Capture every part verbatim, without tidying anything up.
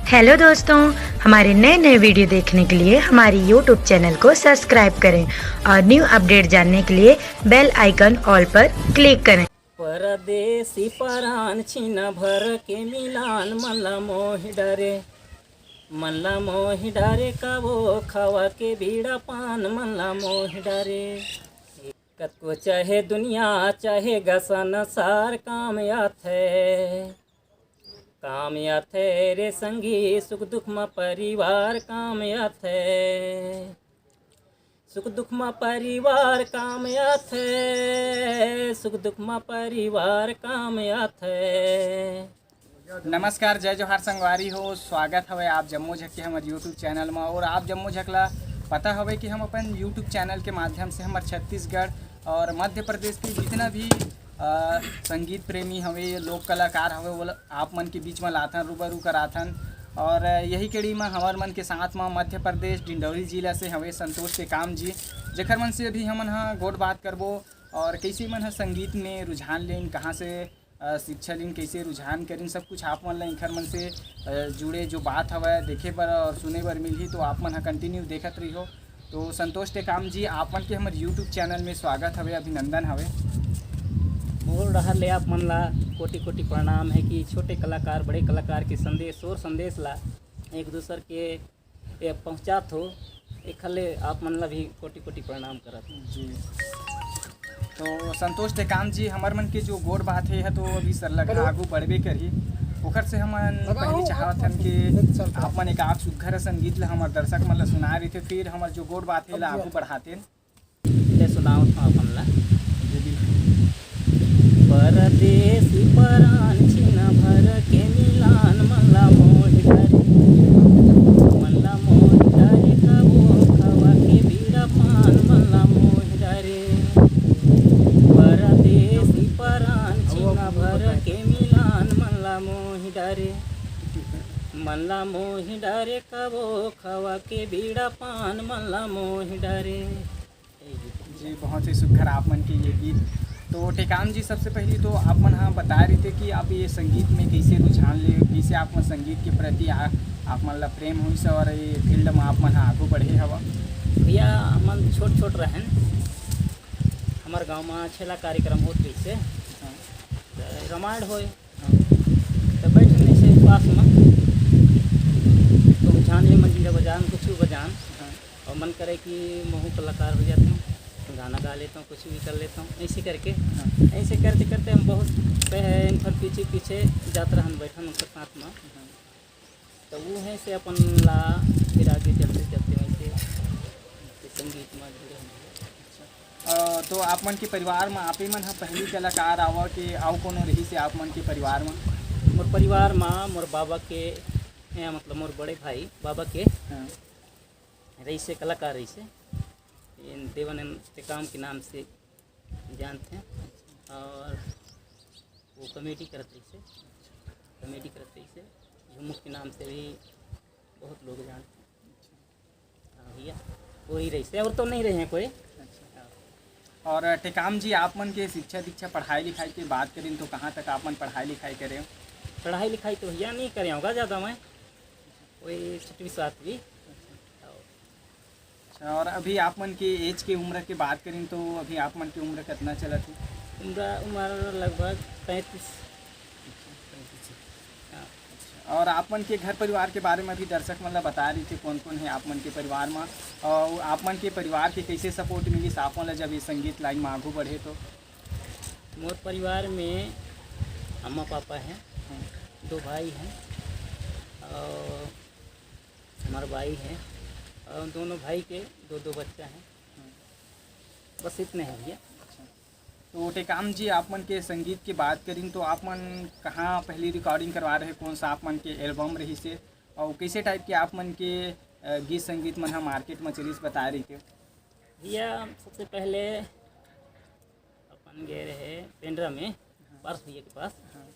Hello दोस्तों, हमारे नए नए वीडियो देखने के लिए हमारी यूट्यूब चैनल को सब्सक्राइब करें और न्यू अपडेट जानने के लिए बेल आइकन ऑल पर क्लिक करें। परदेसी परान छिन भर के मिलान मन ला मोहि डारे, मन ला मोहि डारे कबो खवा के बीड़ा पान मन ला मोहि डारे। कतको चाहे दुनिया चाहे ग संसार काम आथे, काम आथे रे संगी, सुख दुख म परिवार काम आथे, सुख दुख म परिवार काम आथे, सुख दुख म परिवार काम आथे। नमस्कार, जय जोहार संगवारी हो, स्वागत हवे आप जम्मो झक के हमर यूट्यूब चैनल म। और आप जम्मो झक ला पता हवे कि हम अपन यूट्यूब चैनल के माध्यम से हमर छत्तीसगढ़ और मध्य प्रदेश के जितना भी अ, संगीत प्रेमी हवे, लोक कलाकार हवे, वो ल-, आप मन के बीच म लाथन, रूबरू कराथन। और यही कड़ी म हमर मन के साथ म मध्य प्रदेश डिंडौरी जिला से हवे संतोष टेकाम जी, जेखर मन से अभी हमन ह गोठ बात करबो और कैसे मन ह संगीत में रुझान लेन, कहाँ से अ, शिक्षा लीन, कैसे रुझान करिन, सब कुछ आप मन ल इंखर मन से, अ, जुड़े जो बात हवय, देखे बर और सुने बर मिलही, तो आप मन ह कंटिन्यू देखत रहिहो। तो संतोष टेकाम जी, आप मन के हमर यूट्यूब चैनल में स्वागत हवे, अभिनंदन हवे। मोर डहर ले आप मन ला कोटि कोटि प्रणाम है कि छोटे कलाकार, बड़े कलाकार के संदेश और संदेश ला एक दूसर के ये पहुँचात हो, एखर ले आप मन ला भी कोटि कोटि प्रणाम करत हो। जी। तो संतोष टेकाम जी, हमर मन के जो गोठ बात हे, ह तो अभी सरलग आगू बढ़बे करही, ओखर से हमन पहली चाहत हन कि आप मन एक आध सुग्घर संगीत ला हमर दर्शक मन ला सुनाए रहिते, फिर हमर जो गोठ बात हे ला आगू बढ़ातेन। ले सुनावत हूँ अपन ला। परदेसी परान छिन भर के मिलान मन ला मोहि डारे, मन ला मोहि डारे कबो खवा के बीड़ा पान मन ला मोहि डारे। परदेसी परान छिन भर के मिलान मन ला मोहि डारे, मन ला मोहि डारे कबो खवा के बीड़ा पान मन ला मोहि डारे। जी, बहुत ही सुघर आप मन के ये गीत। तो टेकाम जी, सबसे पहली तो आप मन ह बताए रहिते कि आप ये संगीत में कैसे रुझान ले, कैसे आप मन संगीत के प्रति आ-, आप मन ला प्रेम होइस और ये फील्ड में आप मन ह आगू बढ़े हवा। भैया, हमन छोट छोट रहन, हमर गांव में छेला कार्यक्रम होत रहिसे, हाँ। त रामायण होय, हाँ। त बैठन ऐसे पास में, तो झान ये मंजीरा बजान, कुछ बजान, हाँ। और मन करे कि महू कलाकार हो जाता हूँ, गाना गा लेता हूँ, कुछ भी कर लेता हूँ, ऐसे करके, हाँ। ऐसे करते करते हम बहुत पह-, इनकर पीछे पीछे जात रहन, बैठन उनकर साथ में। हाँ। तो वो है से अपन ला फिर आगे चलते चलते वैसे संगीत में जुड़े हम। अ, तो आप मन के परिवार में आप ही मन ह पहली कलाकार आवा के अउ कोनो रही से आप मन के परिवार में? मोर परिवार में मोर बाबा के, ए, मतलब मोर बड़े भाई बाबा के हाँ। रहिसे, कलाकार रहिसे, ये देवानंद टेकाम के नाम से जानते हैं। और वो कॉमेडी करत रहिसे, कॉमेडी करत रहिसे, झुमुक के नाम से भी बहुत लोग जानते हैं। हाँ भैया, वही रहिसे, और तो नहीं रहे हैं कोई। अच्छा। और टेकाम जी, आप मन के शिक्षा दीक्षा, पढ़ाई लिखाई के बात करें तो कहाँ तक आप मन पढ़ाई लिखाई करे हो? पढ़ाई लिखाई तो भैया नहीं करे होगा ज़्यादा मैं, कोई छठवीं सातवीं। अच्छा, और अभी आप मन के एज के उम्र के बात करें तो अभी आप मन के उम्र कितना चलत है? उम्र, उम्र लगभग पैंतीस। हाँ। और आप मन के घर परिवार के बारे में भी दर्शक मन ला बता रही थे, कौन कौन है आप मन के परिवार में, और आप मन के परिवार के कैसे सपोर्ट मिलिस आप मन ला जब ये संगीत लाइन में आगू बढ़े तो? मोर परिवार में अम्मा पापा हैं, हाँ। दो भाई हैं और हमारा भाई है और दोनों भाई के दो दो बच्चा हैं। हाँ। बस इतने हैं भैया। अच्छा। तो टेकाम जी, आप मन के संगीत की बात करिन तो आप मन कहाँ पहली रिकॉर्डिंग करवा रहे, कौन सा आप मन के एल्बम रही से और कैसे टाइप के आप मन के, अ, गीत संगीत मन ह मार्केट में चलिस बताए रही थे? भैया, सबसे पहले अपन गए रहे पेंड्रा में, हाँ। पारस भैया के पास। हाँ।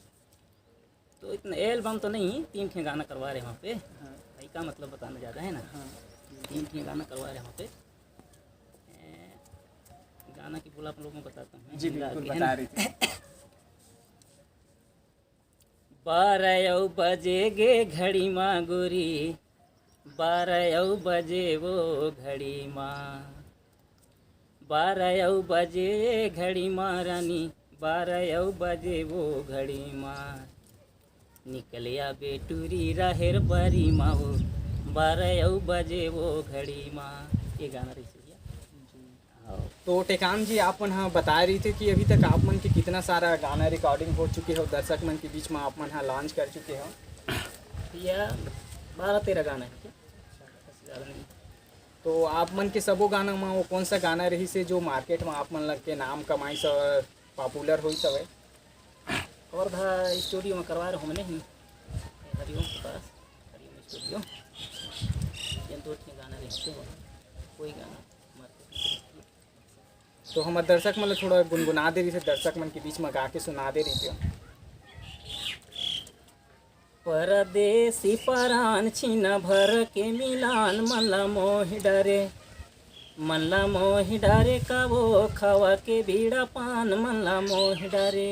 तो इतना एल्बम तो नहीं, तीन ठे गाना करवा रहे वहाँ पे। हाँ। भाई का मतलब बताना ज़्यादा है ना। हाँ। तीन ठे गाना करवा रहे वहाँ पे। ए, गाना की बोला आप लोगों को बताता हूँ मैं, जी, हिंदी बिल्कुल, के, है ना? बता रही थी। बारह अउ बजे गे घड़ी मा गोरी, बारह अउ बजे वो घड़ी मा, बारह अउ बजे घड़ी मा रानी, बारह अउ बजे वो घड़ी मा, निकल आबे टूरी राहेर बारी मा वो, बारह अउ बजे वो घड़ी मा। ये गाना रहिस भैया। हाँ। तो टेकाम जी, आप मन ह बताए रहिथे कि अभी तक आप मन के कितना सारा गाना recording हो चुके हो, दर्शक मन के बीच में आप मन ह launch कर चुके हो? भैया, बारह तेरह गाना है क्या? बस ज़्यादा नहीं। तो आप मन के सबो गाना में वो कौन सा गाना रहिस हे जो market में आप मन लग के नाम कमाइस और popular होइस हवे? कवर्धा studio में करवाए रहो हमने ही, हरिओम के पास, हरिओम studio। ये दो तीन गाना रहिस हे, कोई गाना market में। तो हमर दर्शक मन ल थोड़ा गुनगुना दे रहिस हे, दर्शक मन के बीच में गा के सुना दे रहिस हे। परदेसी परान छीना भर के मिलान, मन ला मोहि डारे, मन ला मोहि डारे, का वो खावा के बीड़ा पान, मन ला मोहि डारे।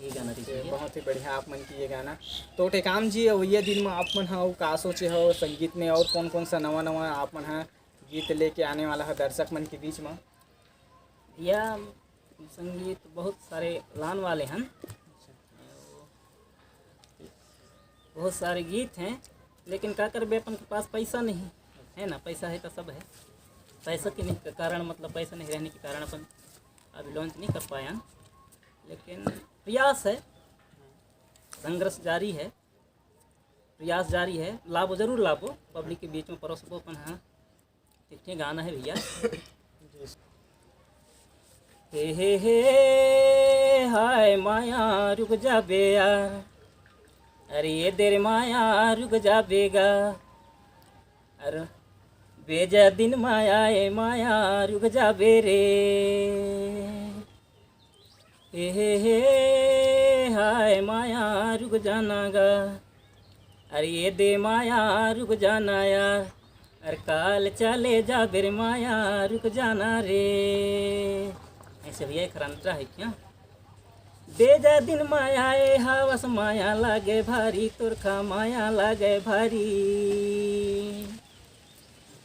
ये गाना ये देखिए। बहुत ही बढ़िया आप मन के ये गाना। तो टेकाम जी, अवइया दिन में आप मन ह अउ का सोचे हो संगीत में, और कौन कौन सा नवा नवा आप मन ह गीत लेके आने वाला है दर्शक मन के बीच में? भैया, संगीत बहुत सारे लान वाले हैं, बहुत सारे गीत हैं, लेकिन का करबे, अपन के पास पैसा नहीं है ना, पैसा है तो सब है। पैसा के नहीं, के कारण, मतलब, पैसा नहीं रहने के कारण अपन अभी launch नहीं कर पाया, लेकिन प्रयास है, संघर्ष जारी है, प्रयास जारी है। लाबो, जरूर लाबो, public के बीच में परोसबो अपन। हाँ, ठीक ठीक गाना है भैया। हे हे हे, हाय माया रुक जाबे यार, अरे ये देर माया रुक जाबे गा, अरे बेजा दिन माया, ए माया रुक जाबे रे। हे हे हे, हाय माया रुक जाना गा, अरे ये दे माया रुक जाना यार, अरे काल चले जाबे रे माया रुक जाना रे। ऐसे भैया एक अंतरा है क्या? बेजा दिन माया ए हावस माया लागे भारी, तोरखा माया लागे भारी।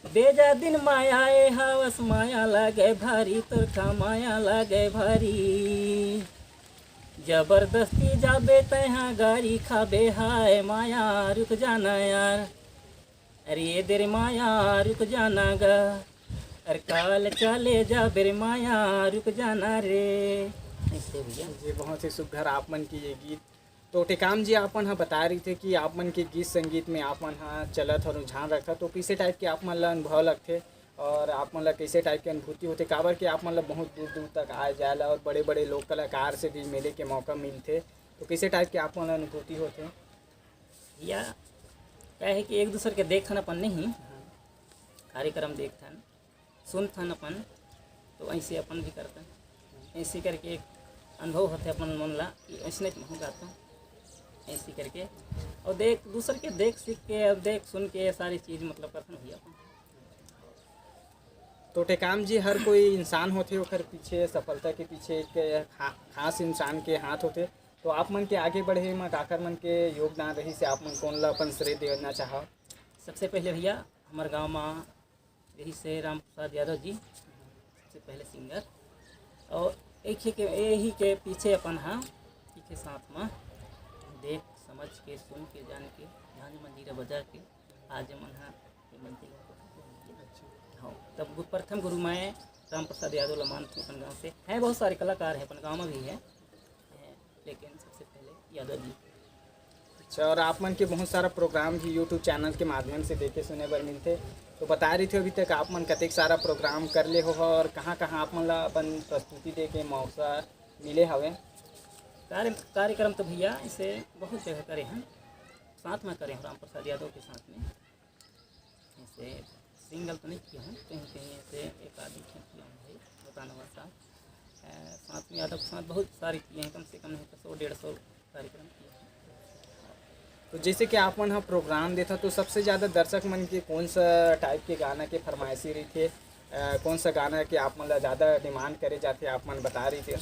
बेजा दिन माया ए हावस माया लागे भारी, तोरखा माया लागे भारी। जबरदस्ती जाबे तैहा गारी खाबे, हाय माया रुक जाना यार, अरे ये देर माया रुक जाना गा, अरे काल चले जाबे रे माया रुक जाना रे। ऐसे भैया। जी, बहुत ही सुघर आप मन के ये गीत। तो टेकाम जी, आप मन ह बताए रहिथे कि आप मन के गीत संगीत में आप मन ह चलत हो, रुझान रखत, तो कइसे type के आप मन ल अनुभव लगथे और आप मन ल कइसे type के अनुभूति होथे, काबर कि आप मन ल बहुत दूर दूर तक आए जाए ला और बड़े बड़े लोक कलाकार से भी मिले के मौका मिलथे, तो कइसे type के आप मन ल अनुभूति होथे? या क्या है कि एक दूसर के देखन अपन नहीं, कार्यक्रम देखथन, सुनथन अपन, तो ऐसे अपन भी करथन। ऐसे करके एक अनुभव होथे अपन मन ला कि ऐसने महूँ गाथों, ऐसे करके। और देख, दूसर के देख सीख के, अब देख सुन के सारी चीज़, मतलब, करथन भैया अपन। तो टेकाम जी, हर कोई इंसान होथे, ओकर पीछे, सफलता के पीछे एक खा-, खास इंसान के हाथ होथे। तो आप मन के आगे बढ़े म काकर मन के योगदान रहिस हे, आप मन कोन ला अपन श्रेय देना चाहव? सबसे पहले भैया, हमर गांव म रहिस हे राम प्रसाद यादव जी, सबसे पहले singer, और एक ही के, यही के पीछे अपन हा, एक ही साथ म देख समझ के, सुन के, जान के, झांझ मंजीरा बजा के आज मन हा ये मंजिल। हाँ, तब गु-, प्रथम गुरु मैं राम प्रसाद यादव ला मानथों अपन गांव से। हैं, बहुत सारे कलाकार हैं अपन गांव में भी हैं, हैं, लेकिन सबसे पहले यादव जी। अच्छा, और आप मन के बहुत सारा program भी YouTube channel के माध्यम से देखे सुने बर मिलथे, तो बता रहिथे अभी तक आप मन कतेक सारा program कर ले हो और कहाँ-कहाँ आप मन ला अपन प्रस्तुति दे के मौका मिले हवे? कार्य-, कार्यक्रम तो भैया ऐसे बहुत जगह करे हैं, साथ में करे हैं राम प्रसाद यादव के साथ में। ऐसे single तो नहीं किया हूँ, कहीं कहीं ऐसे एक आध ठन किया हूँ भाई, बताने वाला साहब। अ, साथ में यादव के साथ बहुत सारे किए हैं, कम से कम नहीं तो सौ डेढ़ सौ कार्यक्रम किए हैं। तो जैसे कि आप मन ह program देथा, तो सबसे ज़्यादा दर्शक मन के कौन सा type के गाना के फरमाइशी रहिथे? अ, कौन सा गाना के आप मन ला ज़्यादा demand करे जाथे, आप मन बता रहिथे?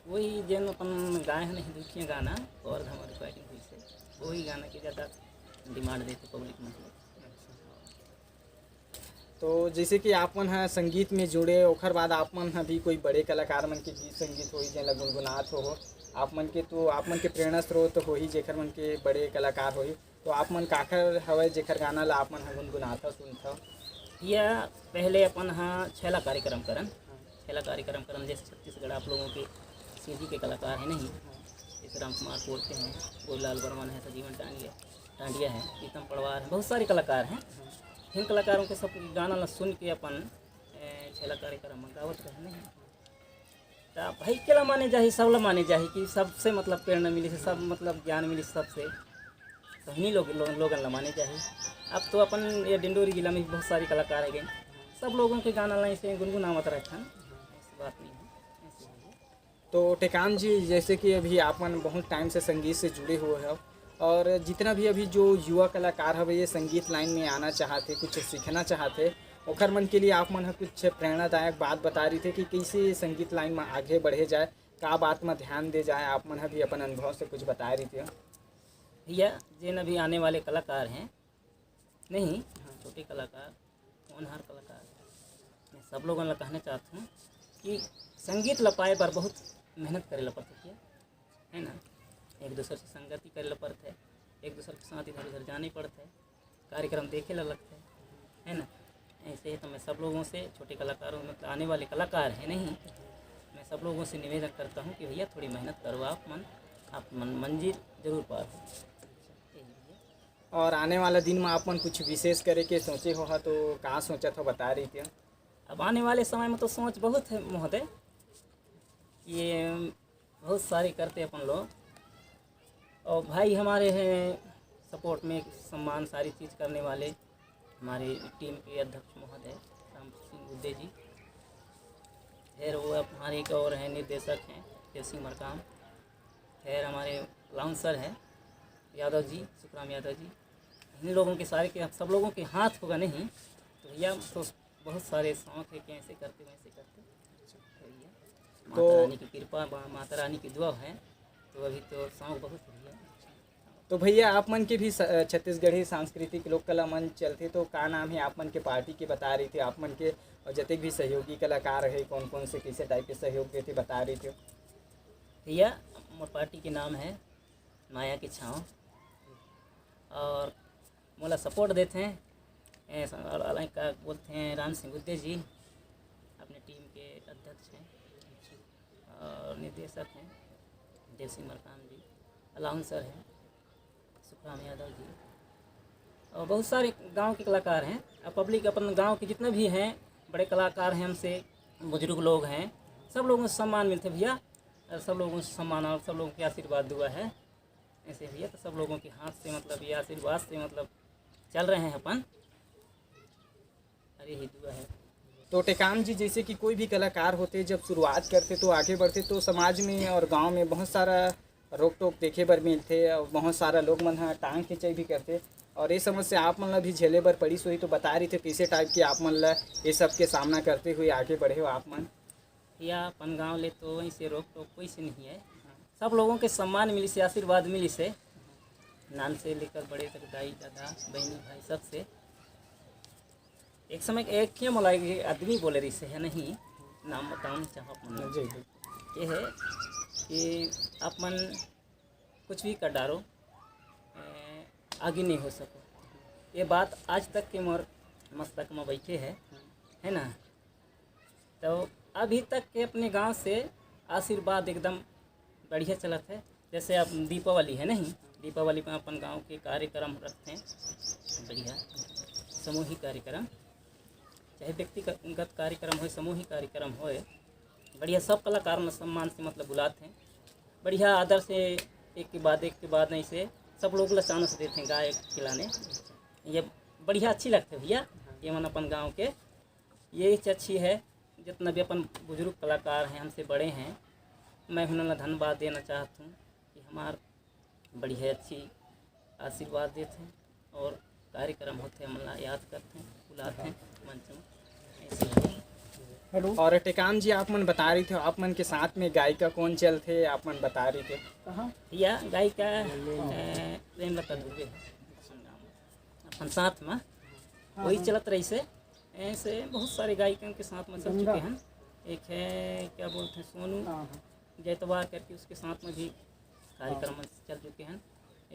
वही जेन अपन गाए हे नहीं दुखिया गाना, और धमा रिकॉर्डिंग हुई से, वही गाना के ज़्यादा डिमांड देते पब्लिक मन। तो जैसे कि आप मन ह संगीत में जुड़े, ओखर बाद आप मन ह भी कोई बड़े कलाकार मन के गीत संगीत होही, जेन ला गुनगुनात हो, आप मन के, तो आप मन के प्रेरणा स्रोत होही, जेखर मन के बड़े कलाकार होही, तो आप मन काखर हवय, जेखर गाना ला आप मन ह गुनगुनाथव, सुनथव? या पहले अपन ह छैला कार्यक्रम करन, छैला कार्यक्रम करन, जैसे छत्तीसगढ़ आप लोगों के सीधी के कलाकार हैं नहीं, जैसे राम कुमार पोर्ते हैं, गोलूलाल बर्मन है, सजीवन टांडिया, टांडिया है, प्रीतम पड़वार है, बहुत सारे कलाकार हैं। इन कलाकारों के सब गाना ला सुन के अपन, ए, छैला कार्यक्रम में गावत रहे नहीं। त भाई केला माने जाही, सब ला माने जाही कि सबसे मतलब प्रेरणा मिली से, सब मतलब ज्ञान मिली सबसे, तो इन्हीं लोग, लो-, लोगन ला माने जाही। अब तो अपन ये डिंडोरी जिला में भी बहुत सारे कलाकार है गए, सब लोगों के गाना ला ऐसे गुनगुनावत रहथन, ऐसी बात नहीं है, ऐसी है। तो टेकाम जी, जैसे कि अभी आप मन बहुत टाइम से संगीत से जुड़े हुए हो, और जितना भी अभी जो युवा कलाकार हवे, ये संगीत लाइन में आना चाहत हे, कुछ सीखना चाहत हे, ओखर मन के लिए आप मन ह कुछ प्रेरणादायक बात बता रही थे कि कैसे संगीत लाइन में आगे बढ़े जाए, का बात में ध्यान दे जाए, आप मन ह भी अपन अनुभव से कुछ बताए रही थे। भैया, जेन अभी आने वाले कलाकार हैं, नहीं, हाँ, छोटे कलाकार, होनहार कलाकार, मैं सब लोगन ला कहना चाहत हूँ कि संगीत ला पाए बर बहुत मेहनत करे ला पड़थे, है ना? एक दूसर से संगति करे ला पड़थे, एक दूसर के साथ इधर उधर जाने पड़थे, कार्यक्रम देखे ला लगथे, है ना? ऐसे ही तो मैं सब लोगों से, छोटे कलाकारों, मतलब आने वाले कलाकार हैं नहीं, मैं सब लोगों से निवेदन करता हूँ कि भैया थोड़ी मेहनत करो आप मन, आप मन मंजिल जरूर पार हो। यही है। और आने वाला दिन में आप मन कुछ विशेष करे के सोचे हो हा, तो कहाँ सोचत हो, बता रही थी? अब आने वाले समय में तो सोच बहुत है महोदय, ये बहुत सारे करते अपन लोग। और भाई हमारे हैं सपोर्ट में, सम्मान सारी चीज़ करने वाले, हमारे टीम के अध्यक्ष महोदय राम सिंह गुद्दे जी, फिर वो अब हमारे एक और हैं निर्देशक हैं देव सिंह मरकाम, फिर हमारे लाउंसर हैं यादव जी, सुखराम यादव जी, इन लोगों के सारे के, सब लोगों के हाथ होगा नहीं तो भैया, तो बहुत सारे शौक है कि ऐसे करते वैसे करते। तो भैया, माता तो रानी की कृपा, मा-, माता रानी की दुआ है, तो अभी तो शौक बहुत है भैया। तो भैया, आप मन के भी स-, छत्तीसगढ़ी सांस्कृतिक लोक कला मंच चलथे, तो का नाम है आप मन के पार्टी के, बता रही थी आप मन के, और जतेक भी सहयोगी कलाकार है, कौन कौन से कैसे टाइप के सहयोग देथे, बता रही थी? भैया, मोर पार्टी के नाम है माया के छाँव, और मोला सपोर्ट देथे, ए, स-, और अलग का बोलथे राम सिंह गुद्दे जी, अपने टीम के अध्यक्ष हैं और निर्देशक हैं देव सिंह मरकाम जी, अलाउंसर हैं सुखराम यादव जी, और बहुत सारे गांव के कलाकार हैं और पब्लिक अपन गांव के जितने भी हैं, बड़े कलाकार हैं हमसे, बुजुर्ग लोग हैं, सब लोगों से सम्मान मिलते भैया, और सब लोगों से सम्मान और सब लोगों के आशीर्वाद दुआ है। ऐसे भैया तो सब लोगों के हाथ से, मतलब ये आशीर्वाद से, मतलब चल रहे हैं अपन, अरे ही दुआ है। तो टेकाम जी, जैसे कि कोई भी कलाकार होते जब शुरुआत करते तो आगे बढ़ते, तो समाज में और गांव में बहुत सारा रोक टोक देखे बर मिलथे और बहुत सारा लोग मन ह टांग खिंचाई भी करथे, और ये समस्या आप मन ला भी झेले बर पड़िस होही, तो बता रही थे कैसे टाइप के आप मन ला ये सब के सामना करते हुए आगे बढ़े हो आप मन? या अपन गांव ले तो ऐसे रोक टोक कोई से नहीं है, सब लोगों के सम्मान मिली से, आशीर्वाद मिली से, नान से लेकर बड़े तक, दाई दादा बहनी भाई सबसे। एक समय एक ही मोला एक आदमी बोले रही से है नहीं, नाम बताना चाहो अपन जी। ये है कि आप मन कुछ भी कर डारो, ए, आगे नहीं हो सको। ये बात आज तक के मोर मस्तक में बैठे है, है ना? तो अभी तक के अपने गांव से आशीर्वाद एकदम बढ़िया चलत है। जैसे अब दीपावली है नहीं, दीपावली में अपन गांव के कार्यक्रम रखते हैं बढ़िया, सामूहिक कार्यक्रम, चाहे व्यक्तिगत कार्यक्रम होए, सामूहिक कार्यक्रम होए, बढ़िया सब कलाकार मन सम्मान से मतलब बुलाते हैं, बढ़िया आदर से एक के बाद एक के बाद ऐसे सब लोग ला चांस देते हैं गाय खिलाने। ये बढ़िया अच्छी लगते भैया, ये मन अपन गांव के ये चीज अच्छी है। जितना भी अपन बुजुर्ग कलाकार हैं, हमसे बड़े हैं, मैं उन्होंने धन्यवाद देना चाहता हूँ कि हमार बढ़िया अच्छी आशीर्वाद देते हैं और कार्यक्रम होते हैं, हमला याद करते हैं, बुलाते हैं मंच में, ऐसे ही। हेलो। और टेकाम जी, आप मन बता रही थे, आप मन के साथ में गायिका कौन चलथे, आप मन बता रही थे। कहाँ? भैया गायिका अ, प्रेमलता दुबे है। अपन साथ में वही चलत रही से। ऐसे बहुत सारे गायिका के साथ में चल चुके हैं। एक है, क्या बोलते हैं, सोनू हाँ, हाँ। जैतवार करके, उसके साथ में भी कार्यक्रम में चल चुके हैं।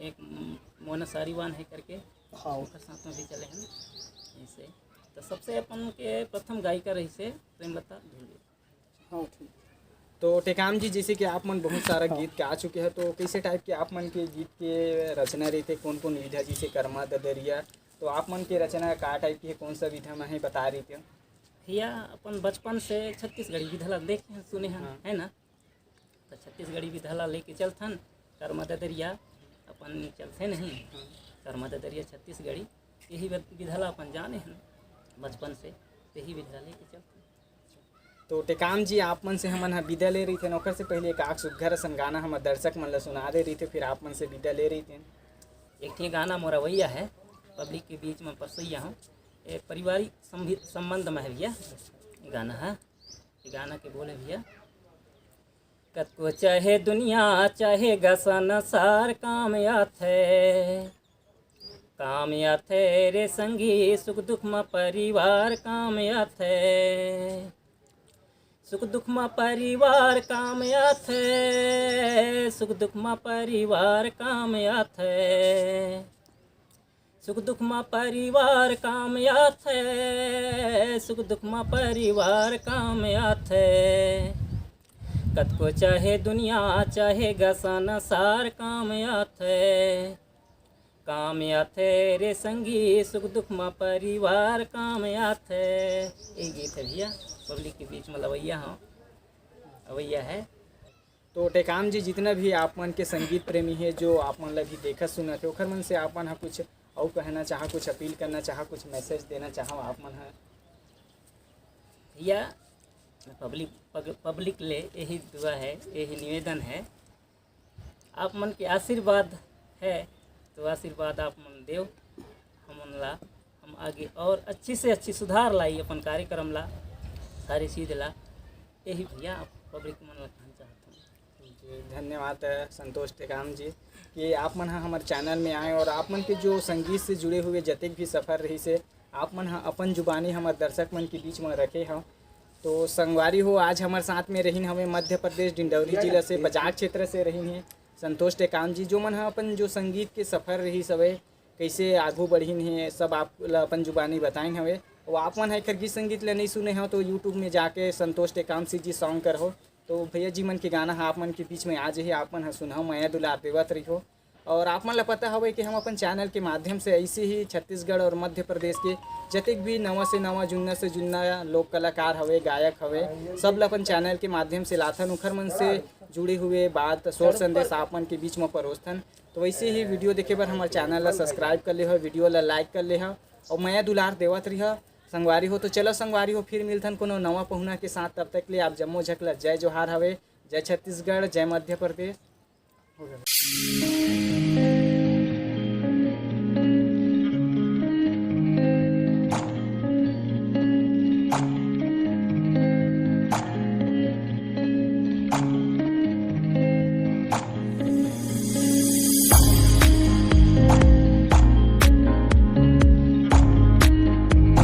एक म-, मोना सारीवान है करके, हाँ। उनके साथ में भी चले हैं। ऐसे तो सबसे अपन के प्रथम गायिका रही से प्रेमलता दुबे। हाँ, ठीक। तो टेकाम जी, जैसे कि आप मन बहुत सारा गीत गा चुके हैं, तो कैसे टाइप के आप मन के गीत के रचना रहिथे, कौन कौन विधा, जैसे कर्मा ददरिया, तो आप मन के रचना का टाइप के है, कौन सा विधा में है, बता रही थे। भैया अपन बचपन से छत्तीसगढ़ी विधा ला देखे हैं, सुने हैं, हाँ। है ना? तो छत्तीसगढ़ी विधा ला लेके चलथन। कर्मा ददरिया अपन चलथे नहीं, कर्मा ददरिया छत्तीसगढ़ी, यही विध- विधा ला अपन जाने हैं बचपन से, यही विधा ला लेके चलथन। तो टेकाम जी, आप मन से हमन ह विदा ले रही थे, ओकर से पहले एक आख सुग्घर असन गाना हमर दर्शक मन ला सुना दे रही थे, फिर आप मन से विदा ले रही थे। एक ठे गाना मोर अवैया है, पब्लिक के बीच में परसैया हूँ, ये पारिवारिक संबि- संबंध में है भैया गाना है। ये गाना के बोले भैया, कतको चाहे दुनिया चाहे ग संसार काम आथे, काम आथे रे संगी, सुख दुख म परिवार काम आथे। सुख दुख म परिवार काम आथे, सुख दुख म परिवार काम आथे। सुख दुख म परिवार काम आथे, सुख दुख म परिवार काम आथे। कतको चाहे दुनिया चाहे ग संसार काम आथे, काम आथे रे संगी, सुख दुख म परिवार काम आथे। ये गीत है भैया, पब्लिक के बीच में लवैया हूँ, अवैया है। तो टेकाम जी, जितना भी आप मन के संगीत प्रेमी है, जो आप मन ला भी देखत सुनत है, ओखर मन से आप मन ह कुछ अउ कहना चाहा, कुछ अपील करना चाहा, कुछ मैसेज देना चाहा आप मन ह? भैया पब्लिक पग- पब्लिक ले यही दुआ है, यही निवेदन है, आप मन के आशीर्वाद है तो आशीर्वाद आप मन देव हमन ला, हम आगे और अच्छी से अच्छी सुधार लाई अपन कार्यक्रम ला, सारी चीज ला। यही भैया आप पब्लिक मन ला कहना चाहता हूँ। जी, धन्यवाद अ, संतोष टेकाम जी कि आप मन ह हमर चैनल में आए और आप मन के जो संगीत से जुड़े हुए जतेक भी सफर रहिस हे, आप मन ह अपन जुबानी हमर दर्शक मन के बीच में रखे हव। तो संगवारी हो, आज हमर साथ में रहिन हवे मध्य प्रदेश डिंडौरी जिला से बजाग क्षेत्र से रहिन हे संतोष टेकाम जी, जो मन ह अपन जो संगीत के सफर रहिस हवे, कैसे आगू बढ़िन हे, सब आप ला अपन जुबानी बताइन हवे। अउ आप मन ह एकर गीत संगीत ला नइ सुने हव तो YouTube में जाके संतोष टेकाम सी जी सॉन्ग करहो, तो भैया जी मन के गाना ह आप मन के बीच में आ जही, आप मन ह सुनहव, मया दुलार देवत रहिहो। और आप मन ला पता हवे कि हम अपन चैनल के माध्यम से ऐसे ही छत्तीसगढ़ और मध्य प्रदेश के जतेक भी नवा से नवा, जुन्ना से जुन्ना लोक कलाकार हवे, गायक हवे, सब ला अपन चैनल के माध्यम से लाथन, उखर मन से जुड़े हुए बात, शोर संदेश आप मन के बीच में परोसथन। तो वैसे ही वीडियो देखे बर हमर चैनल ला सब्सक्राइब कर लेहव, वीडियो ला लाइक कर लेहव और मया दुलार देवत रहिहा संगवारी हो। तो चलो संगवारी हो, फिर मिलथन कोनो नवा पहुना के साथ। तब तक ले आप जम्मो झक ला जय जोहार हवे, जय छत्तीसगढ़, जय मध्य प्रदेश।